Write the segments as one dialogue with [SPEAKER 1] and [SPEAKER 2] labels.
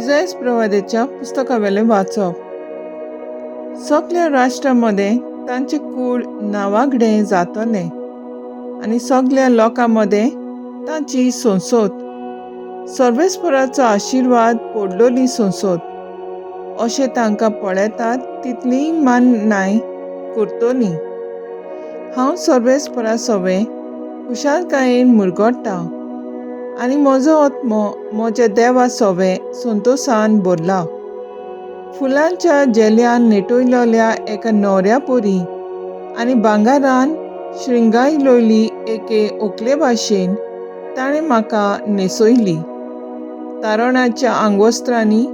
[SPEAKER 1] इजायस प्रवाद्याच्या पुस्तकावेलें वाचप. सगल्या राष्ट्रां मदें तांचें कूळ नांवागडें जातलें आनी सगल्या लोकां मदें तांची संसद, सर्वेस्पराचो आशिर्वाद पडलोली संसद अशें तांकां पळयतात तितलीय मान्नाय करतलीं. हांव सर्वेस्परा सवें खुशालकायेन मुरगट्टा आनी म्हजो आत्मो म्हज्या देवा सवें संतोसान भरला. फुलांच्या झेल्यान नेटयलोल्या एका न्हवऱ्या परी आनी भांगरान श्रृंगारलोली एके व्हंकले भाशेन ताणें म्हाका न्हेसयली. तारणाच्या आंगवस्त्रांनी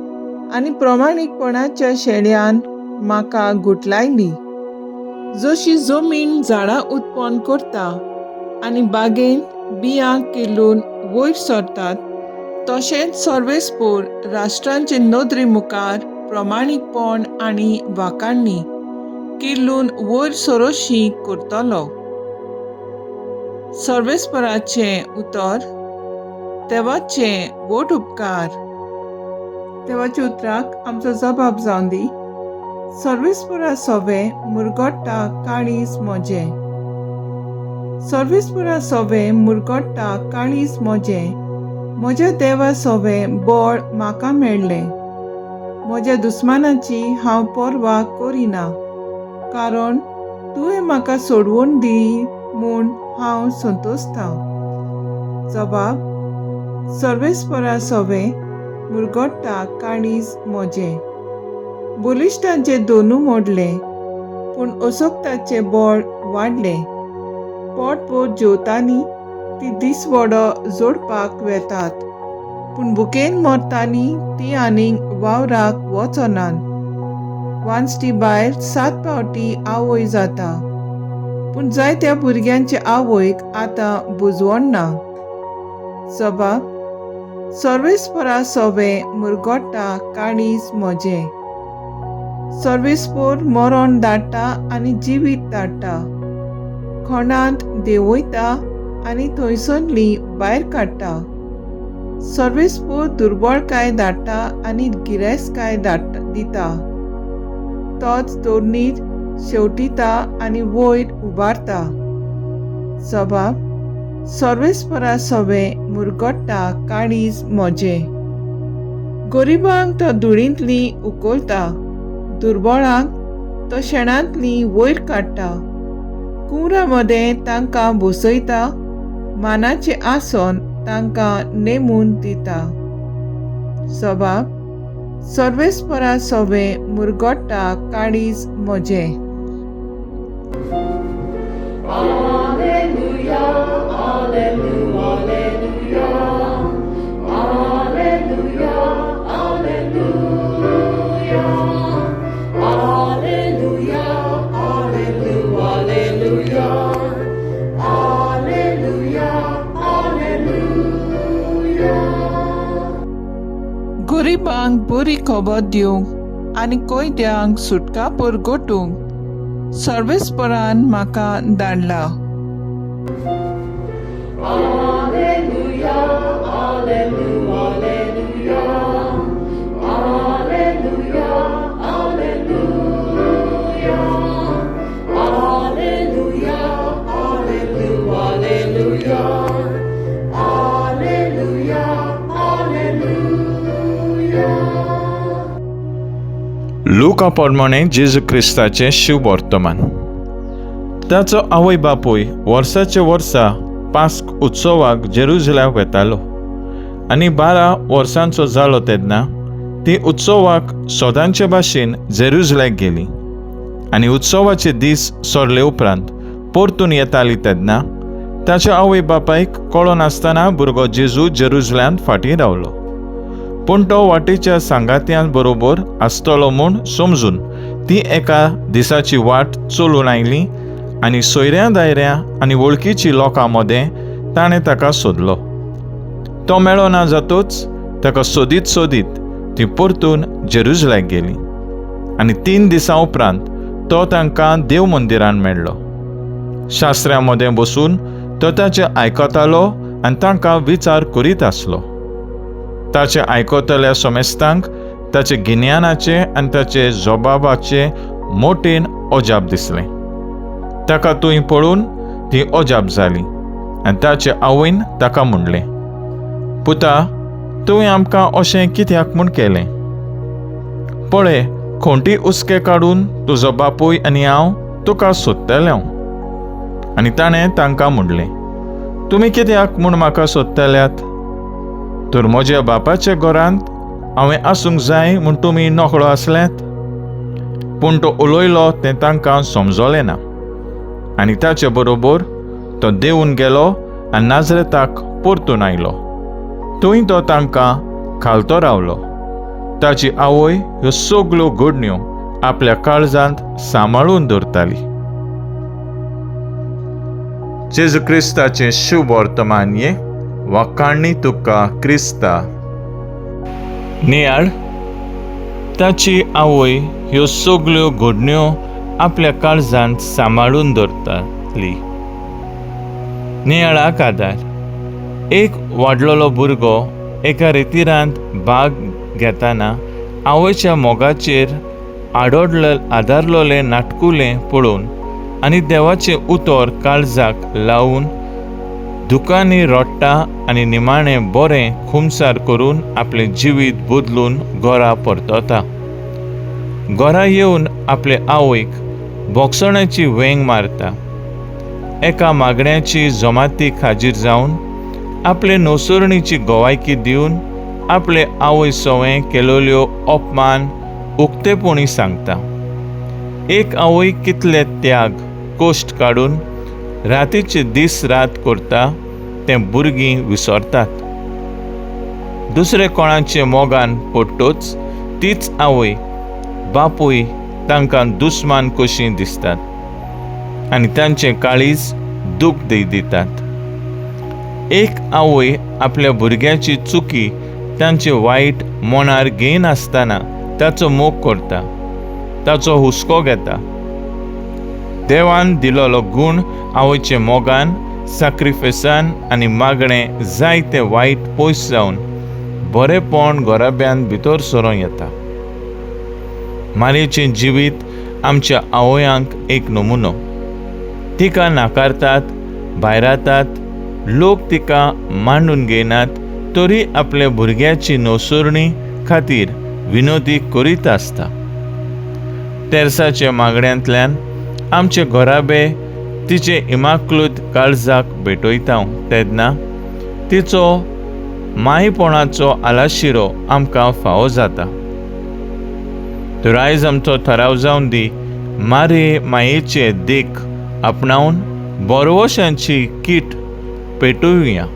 [SPEAKER 1] आनी प्रमाणीकपणाच्या शेळ्यान म्हाका गुटलायली. जशी जमीन झाडां उत्पन्न करता आनी बागेंत बियां किल्लून वयर सरतात, तशेंच सर्वेस्पोर राष्ट्रांचे नदरे मुखार प्रमाणीकपण आनी वाखाणणी किल्लून वयर सरोशी करतलो. सर्वेस्पराचें उतर. देवाचे व्हड उपकार. देवाच्या उतराक आमचो जबाब जावन दी. सर्वेस्परा सोवे मुरगट्टा काळीज म्हजें. सर्वेस्परा सोवे मुरगट्टा काळीज म्हजें. म्हज्या देवा सोवे बळ म्हाका मेळ्ळें. म्हज्या दुस्मानाची हांव पर्वा करिना, कारण तुवें म्हाका सोडवण दिली म्हूण हांव संतोसतां. जबाब: सर्वेस्परा सोवे मुरगट्टा काळीज म्हजें. बलिश्टांचें दोनू मोडलें, पूण असक्ताचें बळ वाडलें. पोटभर जेवतालीं ती दिसवडो जोडपाक वेतात, पूण भुकेन मरतालीं ती आनीक वावराक वचनात. वांजटी बायल 7 फावटी आवय जाता, पूण जायत्या भुरग्यांचे आवयक आतां बुजवण ना. जबाब: सर्वेस्परा सोवे मुरगट्टा काळीज म्हजें. सर्वेस्पोर मरण धाडटा आनी जिवीत धाडटा, खणांत देंवयता आनी थंयसरली भायर काडटा. सर्वेस्पोर दुर्बळकाय धाडटा आनी गिरेस्तकाय धाडटा दिता. तोच धरणीर शेंवटिता आनी वयर उबारता. जबाब: सर्वेस्परा सोवे मुरगट्टा काळीज म्हजें. गरिबांक तो धुळींतली उखलता, दुर्बळांक तो शेणांतली वयर काडटा. कुंवरा मदें तांकां बसयता, मानाचें आसन तांकां नेमून दिता. जबाब: सर्वेस्परा सोवे मुरगट्टा काळीज म्हजें.
[SPEAKER 2] Alleluia, alleluia, alleluia, alleluia, alleluia, alleluia, alleluia, alleluia, alleluia.
[SPEAKER 1] गरिबांक बरी खबर दिवंक आनी कैद्यांक सुटका परगटूंक सर्वेस्परान म्हाका धाडला.
[SPEAKER 2] Alleluia, alleluia, alleluia, alleluia, alleluia, alleluia, alleluia, alleluia, alleluia, alleluia.
[SPEAKER 3] लुका प्रमाणे जेजू क्रिस्ताचें शुभवर्तमान. ताचो आवय बापूय वर्साचे वर्सा पास्क उत्सवाक जेरुजल्याक वेतालो आनी 12 वर्सांचो जालो तेन्ना ती उत्सवाक सदांचे भाशेन जेरुजल्याक गेली. आनी उत्सवाचे दीस सरले उपरांत परतून येताली तेन्ना ताच्या आवय बापायक कळनासतना भुरगो जेजू जेरुजल्यांत फाटीं रावलो. पूण तो वाटेच्या सांगात्यां बरोबर आसतलो म्हूण समजून ती एका दिसाची वाट चलून आयली आनी सोयऱ्यां दायऱ्यां आनी वळखीची लोकां मदें ताणें ताका सोदलो. तो मेळो ना जातूच ताका सोदीत सोदीत ती परतून जेरुजल्याक गेली आनी 3 दिसां उपरांत तो तांकां देव मंदिरान मेळ्ळो. शास्त्र्यां मदें बसून तो ताचें आयकतालो आनी तांकां विचार करीत आसलो. ताचें आयकतल्या समेस्तांक ताचे गिन्यानाचें आनी ताचे जबाबाचें मोटेन अजाप दिसलें. ताका थंय पळोवन ती अजाप जाली आनी ताचे आवयन ताका म्हणलें, पुता, तुवें आमकां अशें कित्याक म्हूण केलें? पळय, खोंटी हुस्के काडून तुजो बापूय आनी हांव तुका सोदतलें. आनी ताणें तांकां म्हणलें, तुमी कित्याक म्हूण म्हाका सोदतल्यात? तर म्हज्या बापाच्या घरांत हांवें आसूंक जाय म्हूण तुमी नकळो आसल्यात? पूण तो उलयलो तें तांकां समजलें ना. आनी ताचे बरोबर तो देंवून गेलो आनी नाजरेताक परतून आयलो. थंय तो तांकां खालतो रावलो. ताची आवय ह्यो सगल्यो घडण्यो आपल्या काळजांत सांबाळून दवरताली. जेजू क्रिस्ताचें शुभ वर्तमान हें. वाखाणणी तुका क्रिस्ता. नियाळ. ताची आवय ह्यो सगल्यो घडण्यो आपल्या काळजांत सांबाळून दवरताली. नियाळाक आदार. एक वाडलेलो भुरगो एका रेतिरांत भाग घेतना आवयच्या मोगाचेर आडोडले आदारलोलें नाटकुलें पळोवन आनी देवाचें उतर काळजाक लावन दुकांनी रडटा आनी निमाणें बरें खुमसार करून आपलें जिवीत बदलून घरा परतता. घरा येवन आपले आवयक भोगसण्याची वेंग मारता. एका मागण्याची जमातीक हाजीर जावन आपले नसरणीची गवायकी दिवन आपले आवय सवें केलोल्यो अपमान उक्तेपणी सांगता. एक आवय कितले त्याग कश्ट काडून रातीचे दीस रात करता तें भुरगीं विसरतात. दुसरे कोणाचे मोगान पडटच तीच आवय बापूय तांकां दुस्मान कशीं दिसतात आनी तांचें काळीज दूख दितात. एक आवय आपल्या भुरग्याची चुकी तांचे वायट मनार घेयनासतना ताचो मोग करता, ताचो हुस्को घेता. देवान दिलोलो गूण आवयचे मोगान, साक्रिफेसान आनी मागणें जायते वायट पयस जावन बरेपण घराब्यांत भितर सरोन येता. मारयेचें जिवीत आमच्या आवयांक एक नमुनो. तिका नाकारतात, भायरातात, लोक तिका मांडून घेयनात, तरी आपल्या भुरग्याची नसरणी खातीर विनोदी करीत आसता. तेर्साच्या मागण्यांतल्यान आमचे घराबे तिचे इमाकृत काळजाक भेटयता तेन्ना तिचो मायपणाचो आलाशिरो आमकां फावो जाता. तर आयज आमचो थाराव जावन दी, मारे मायेचे देख आपणावन बरवशांची कीट पेटोवया.